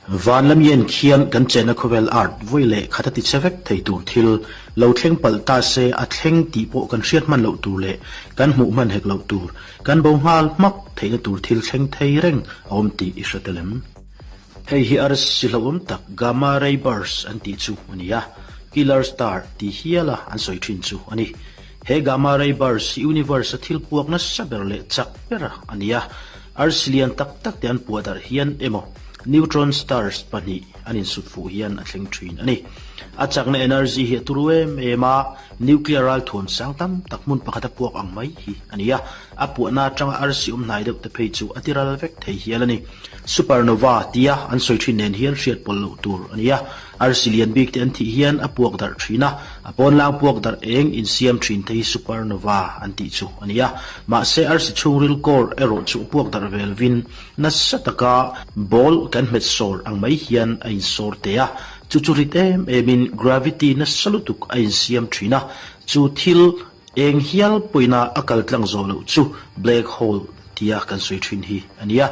Van lam ien khian kan chenna khawvel art vawi leh khat a ti che vek thei tur thil lo thleng palh ta se a thleng tih pawh kan hriat hman loh tur leh kan hmuh hman hek loh tur, kan bo nghal hmak theihna tur thil thleng thei reng a awm tih i hre tel em? Hei hi arsi hlauhawm tak Gamma Ray Burst an tih chu a ni a, Killer Star tih hiala an sawi thin chu a ni. He Gamma Ray Burst hi Universe-a thil puak nasa ber leh chak ber a ni a, Arsi lian tak tak te an puah darh hian emaw neutron stars pahnih an insut fuh hian a thleng thin a ni. A chakna energy hi a turu em em a, nuclear ralthuam sang tam tak hmun pakhat a puak ang mai hi a ni a, a puahna atanga arsi awm hnai deuh te phei chu a ti ral vek thei hial a ni. Supernova tia an sawi thin nen hian hriat pawlh loh tur a ni a, Arsi lian bik te an thih hian a puak darh thin a, a pawnlang puak darh eng insiam thin te hi supernova an tih chu a ni a. Mahse arsi chhungril core erawh chu a puak darh vel vin nasa taka ball kan hmet sawr ang mai hian a insawr te a, chu chu rit em em in gravity nasa lutuk a insiam thin a, chu thil Eng hial pawina a kal tlang zawh loh chu black hole tia kan sawi thin hi a ni a.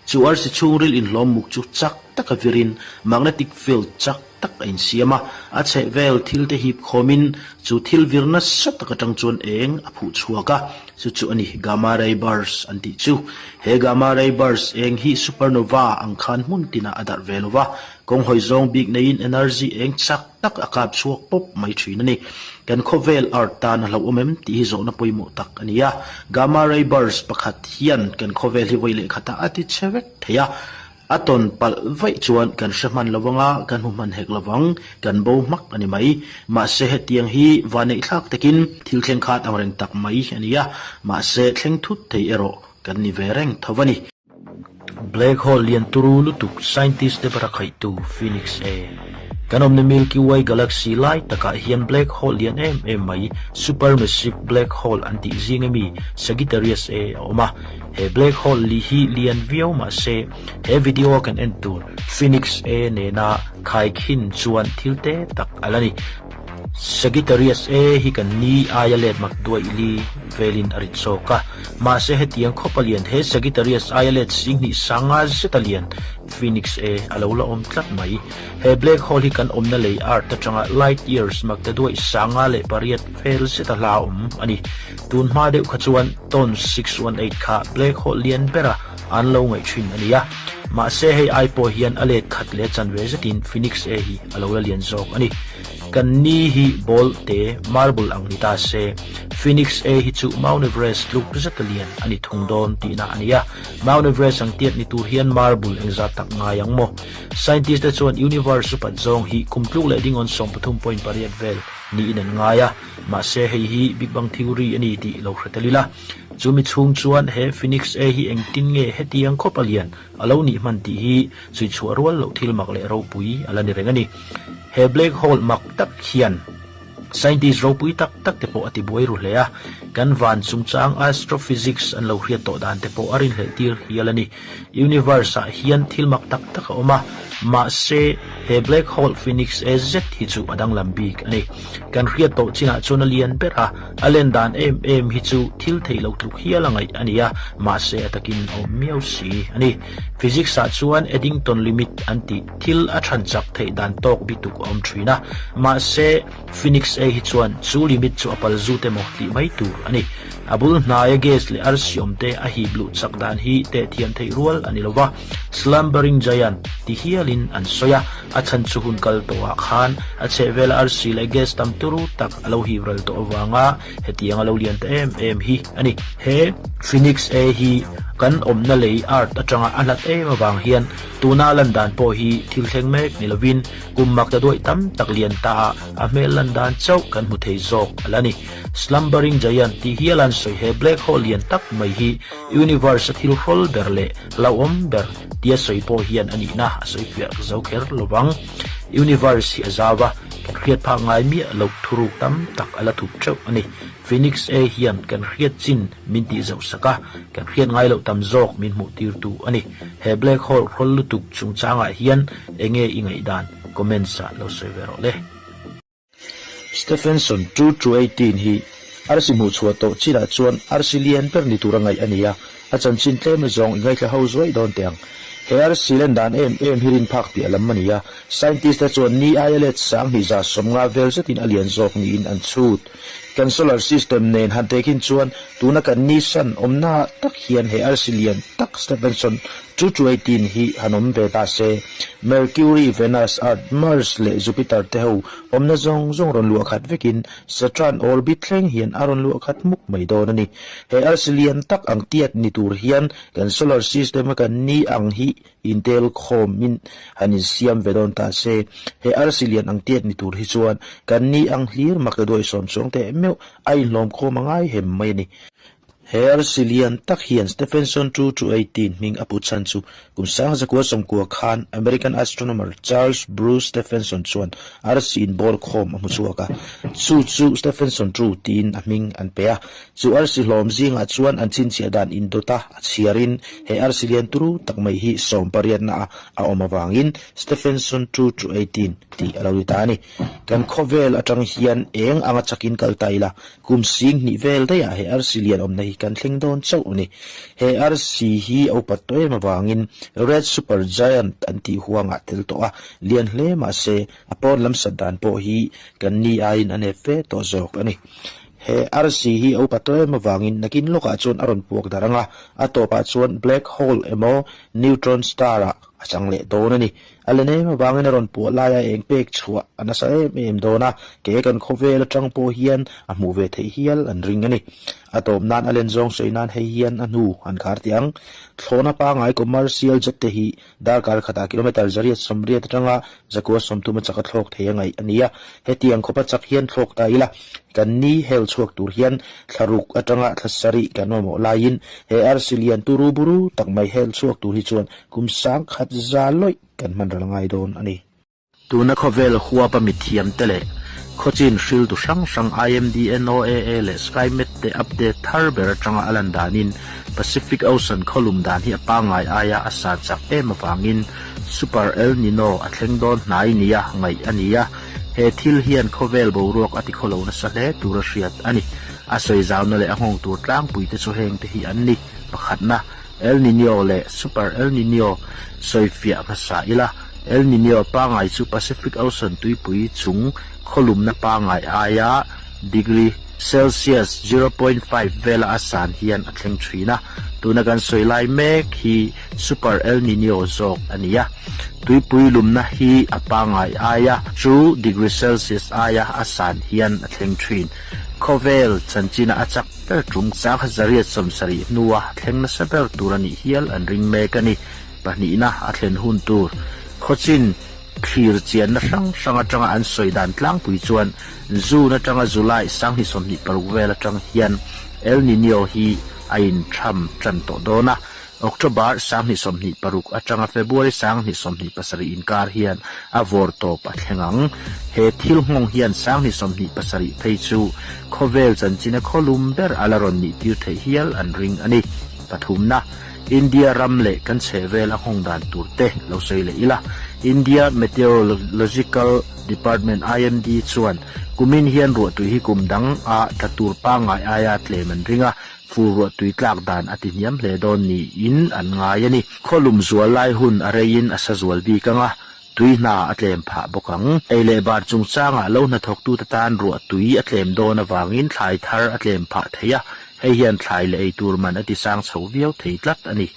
Chu arsi chhungril inhlawm muk chu chak taka virin magnetic field chak tak a insiam a, a chhehvel thil te hip khawmin chu thil vir nasa tak atang chuan eng a phuh chhuak a, chu chu a ni gamma ray burst an tih chu. He gamma ray burst eng hi supernova ang khan hmun tinah a darh ve lo va, kawng hawi zawng bik neiin energy eng chak tak a kap chhuak pawp mai thin a ni. Kan khawvel Earth tan a hlauhawm em tih hi zawhna pawimawh tak a ni a. Gamma ray burst pakhat hian kan khawvel hi vawi leh khatah a ti chhe vek thei a. A tawn palh vaih chuan kan hre hman lo anga, kan hmu hman hek lo vang, kan bo hmak a ni mai. Mahse hetiang hi vaneih thlak takin thil thleng khat ang reng tak mai a ni a, mahse thleng thut thei erawh kan ni ve reng tho a ni. Black hole lian turu lutuk scientist te bara khaihtu Phoenix A. Kan awmna Milky Way galaxy lai takah hian black hole lian em em mai supermassive black hole an tih zing ami Sagittarius A a awm a. He black hole li hi lian viau mah se he video a kan en tur Phoenix A nena khaikhin chuan thil te tak a la ni. Sagittarius A hi kan ni aia let mak duaih li velin a rit zawk a, mahse hetiang khawp a lian he Sagittarius aia let singhnih sanga zet a lian Phoenix A a lo la awm tlat mai. He black hole hi kan awmna lei Earth atanga light years mak ta duaih 58 vel zet a hla awm a ni. Tun hma deuh kha chuan Ton 618 kha black hole lian bera an lo ngaih thin a ni a, mahse hei ai pawh hian a let khat leh chanve zetin Phoenix A hi a lo la lian zawk a ni. Kan ni hi ball te, marble ang ni ta se, Phoenix A hi chu Mount Everest tluk zeta lian a ni thung dawn tihna a ni a. Mount Everest ang tiat ni tur hian marble engzat tak ngai ang maw? Scientist te chuan universe upat zawng hi kum tluk leh dingawn 13.8 vel niin an ngai a, mahse hei hi Big Bang Theory a ni tih lo hre tel ila. Chumi chhung chuan he Phoenix A hi engtin nge hetiang khawp a lian a lo nih hman tih hi chhuichhuah rual loh thil mak leh ropui a la ni reng a ni. He black hole mak tak hian scientist ropui tak tak te pawh a tibuai ru hle a, kan van chungchang astrophysics an lo hriat tawh dan te pawh a rinhlelh tir hial a ni. Universe ah hian thil mak tak tak a awm a, mahse he black hole Phoenix A zet hi chu a danglam bik a ni. Kan hriat tawh chinah chuan a lian ber a, a len dan em em hi chu thil theih loh tluk hial a ngaih a ni a, mahse a takin a awm miau si a ni. Physics ah chuan Eddington limit an tih thil a than chak theih dan tawk bituk a awm thin a, mahse Phoenix A hi chuan chu limit chu a pal zut emaw tih mai tur a ni. A bul hnaia gas leh arsi awm te a hip luh chak dan hi teh thiam theih rual a ni lo va, Slumbering Giant ti hialin an sawi a, a chhan chu hun kal tawhah khan a chhehvela arsi leh gas tam turu tak a lo hip ral tawh avanga hetiang a lo lian ta em em hi a ni. He Phoenix A hi kan awmna lei Earth atanga a hlat em avang hian tuna lan dan pawh hi thil thleng mek ni lovin kum mak ta duaih tam tak lian ta ah a hmel lan dan chauh kan hmu thei zawk a la ni. Slumbering Giant tih hial an sawi he black hole lian tak mai hi universe a thil hrawl ber leh hlauhawm ber tia sawi pawh hian a nihna a sawi fiah zo kher lo vang. Universe hi a zau a, kan hriat phak ngai miah loh thuruk tam tak a la thup teuh a ni. Phoenix A hian kan hriat chin min tih zauh sak a, kan hriat ngai loh tam zawk min hmuh tirtu a ni. He black hole hrawl lutuk chungchangah hian enge i ngaihdan? Comments ah lo sawi ve rawh le. Stephenson 2-18 hi arsi hmuhchhuah tawh chinah chuan arsi lian ber ni tura ngaih a ni a, a chanchin tlem zawng i ngaithla ho zuai dawn teh ang. He arsi len dan em em hi rin phak piah lam a ni a, scientist te chuan ni aia let 2150 vel zetin a lian zawk niin an chhut. Kan solar system nen han tehkhin chuan tuna kan ni san awmna tak hian he arsi lian tak Stephenson 2 218 hi han awm ve ta se, Mercury, Venus, Earth, Mars leh Jupiter te ho awmna zawng zawng rawn luah khat vekin Saturn orbit thleng hian a rawn luah khat hmuk mai dawn a ni. He arsi lian tak ang tiat ni tur hian Kan solar system a kan ni ang hi intel khawmin han insiam ve dawn ta se, he arsi lian ang tiat ni tur hi chuan kan ni ang hlir mak ta duai sawm chuang teh meuh a inhlawm khawm a ngai hem mai a ni. He arsi lian tak hian Stephenson 2 2 18 hming a put chhan chu kum sangzakua sawmkua khan American astronomer Charles Bruce Stephenson chuan arsi inbawr khawm a hmu chhuak a, chu chu Stephenson 2 tiin a hming an pe a. Chu arsi hlawm zingah chuan an chhinchhiah dan indawta a chhiarin he arsi lian turu tak mai hi sawmpariatna a a awm avangin Stephenson 2 2 18 tih a lo ni ta a ni. Kan khawvel atang hian eng anga chakin kal ta ila, kum sing hnih vel daihah he arsi lian awmna hi kan thleng dawn chauh a ni. He arsi hi a upat tawh em avangin Red Super Giant an tih huangah tel tawh a, lian hle mahse a pawn lam sat dan pawh hi kan ni aiin a nep fe tawh zawk a ni. He arsi hi a upa tawh em avangin nakin lawkah chuan a rawn puak darh ang a, a tawpah chuan black hole emaw neutron star ah a chang leh dawn a ni. A len em avangin a rawn puah laia eng pek chhuah a nasa em em dawn a, ke kan khawvel atang pawh hian a hmuh ve theih hial an ring a ni. A tawp nan a len zawng sawi nan hei hian a hnu an khar teh ang. Thlawhna pangngai commercial jet te hi Darkar khatah kilometre 180 atanga 130 a chak a thlawk thei a ngaih a ni a, hetiang khawpa chak hian thlawk ta ila, kan ni hel chhuak tur hian thla ruk atanga thla sarih kan mamawh laiin he arsi lian turu buru tak mai hel chhuak tur hi chuan kum sangkhat za lawih kan hman ral ngai dawn a ni. Tuna khawvel huapa mithiamte leh khawchin hriltu hrang hrang IMD, NOAA leh Skymet te update thar ber atanga a lan danin Pacific Ocean khawlum dan hi a pangngai aia a sa chak em avangin Super El Nino a thleng dawn hnai nia ngaih a ni a, he thil hian khawvel boruak a tikhawlo nasa hle tur a hriat a ni. A sawi zauna leh a nghawng tur tlangpui te chu heng te hi an ni. Pakhatna. El Niño leh Super El Niño sawifiah hmasa ila, El Niño pangngai chu Pacific Ocean tuipui chung khawlumna pangngai aia degree Celsius 0.5 vela a san hian a thleng thin a, tuna kan sawi lai mek hi Super El Niño zawk a ni a. Tuipui lumna hi a pangngai aia chu degree Celsius aia a san hian a thleng thin. Khawvel chanchina a chak Ber tum 1970 hnua thleng nasa ber tur a nih hial an ring mek a ni. Pahnihna a thlen hun tur khawchin thlir chianna hrang hrang atanga an sawi dan tlangpui chuan June atanga July 2026 vel atang hian El Nino hi a intham tan tawh dawn a. October 2026 atanga February 2027 inkar hian a vawr tawp a thleng ang. He thil nghawng hian 2027 phei chu khawvel chanchina khawlum ber a la rawn nih tir theih hial an ring a ni. Pathumna, India ram leh kan chhehvel a nghawng dan tur te lo sawi leh ila. India Meteorological Department, IMD, chuan kumin hian ruahtui hi kum dang a tla tur pangngai aia tlem an ring a, Fur ruah tui tlak dan a ti hniam hle dawn niin an ngai a ni. Khawlum zual lai hun a reiin a sa zual bik ang a, tui hna a tlem phah bawk ang. Ei leh bar chungchangah lo hnathawktute tan ruah tui a tlem dawn avangin thlai thar a tlem phah thei a, hei hian thlai leh ei tur man a ti sang chho viau thei tlat a ni.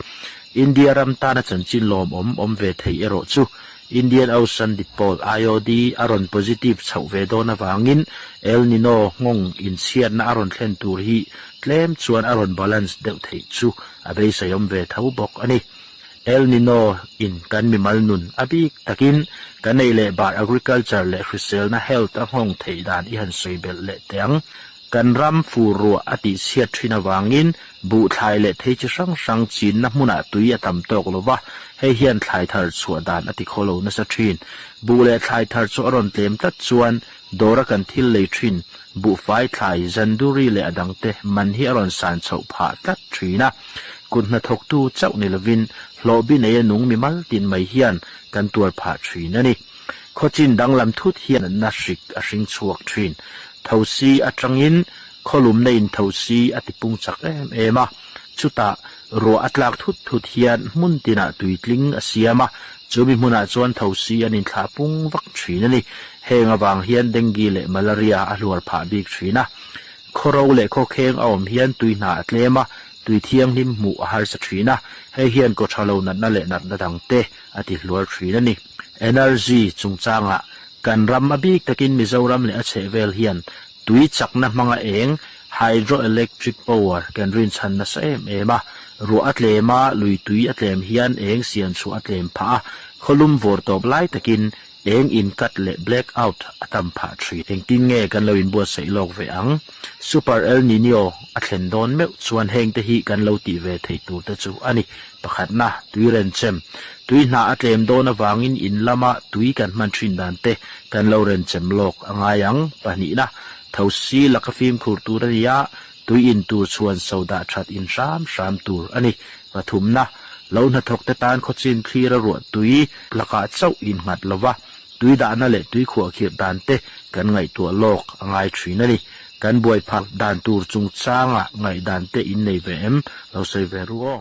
India ram tana chanchin lawmawm awm ve thei erawh chu Indian Ocean Dipole, IOD, a rawn positive chhoh ve dawn avangin El Nino nghawng inchhiatna a rawn thlen tur hi tlem chuan a rawn balance deuh theih chu a beiseiawm ve tho bawk a ni. El Nino in kan mimal nun a bik takin kan ei leh bar agriculture leh hriselna health a nghawng theih dan i han sawi belh leh teh ang. Kan ram fur ruah a tihchhiat thin avangin buh thlai leh thei chi hrang hrang chinna hmunah tui a tam tawk lo va, hei hian thlai thar chhuah dan a ti khaw lo nasa thin. Buh leh thlai thar chu a rawn tlem tlat chuan dawra kan thil lei thin, buhfai thlai, zanduri leh a dangte man hi a rawn san chhoh phah tlat thin a. Kut hnathawktu chauh ni lovin hlawhbi neia nung mimal tin mai hian kan tuar phah thin a ni. Khawchin danglam thut hian natna hrik a hring chhuak thin. Thosi atangin khawlumna in thosi a tipung chak em em a. Chutah Ruah a tlak thut thut hian hmun tinah tui tling a siam a, chumi hmunah chuan thosi an inthlah pung vak thin a ni. Heng avang hian dengue leh malaria a hluar phah bik thin a. Khawro leh khawkheng a awm hian tui hna a tlem a, tui thianghlim hmuh a harsa thin a, hei hian kawthalo natna leh natna dangte a ti hluar thin a ni. Energy chungchangah kan ram a bik takin Mizoram leh a chhehvel hian Tui chakna hmanga eng, hydroelectric power, kan rinchhan nasa em em a. Ruah a tlem a, lui tui a tlem hian eng siam chhuah a tlem phah a, khawlum vawr tawp lai takin eng in cut leh black out a tam phah thin. Engtin nge kan lo inbuatsaih lawk ve ang? Super El Niño a thlen dawn meuh chuan hengte hi kan lo tih ve theih tur te chu a ni. Pakhatna, tui renchem. Tui hna a tlem dawn avangin in lama tui kan hman thin dan te kan lo renchem lawk a ngai ang. Pahnihna, thosi laka fimkhur tur a ni a, tui in tur chhuan so dah that in hram hram tur a ni. Pathumna, lo hnathawk te tan khawchin thlir a ruah tui lakah chauh innghat lova, tui dahna leh tui khuahkhirh dan te kan ngaihtuah lawk a ngai thin a ni. Kan buai phah dan tur chungchanga ngaihdan te in nei ve em? Lo sawi ve ru aw.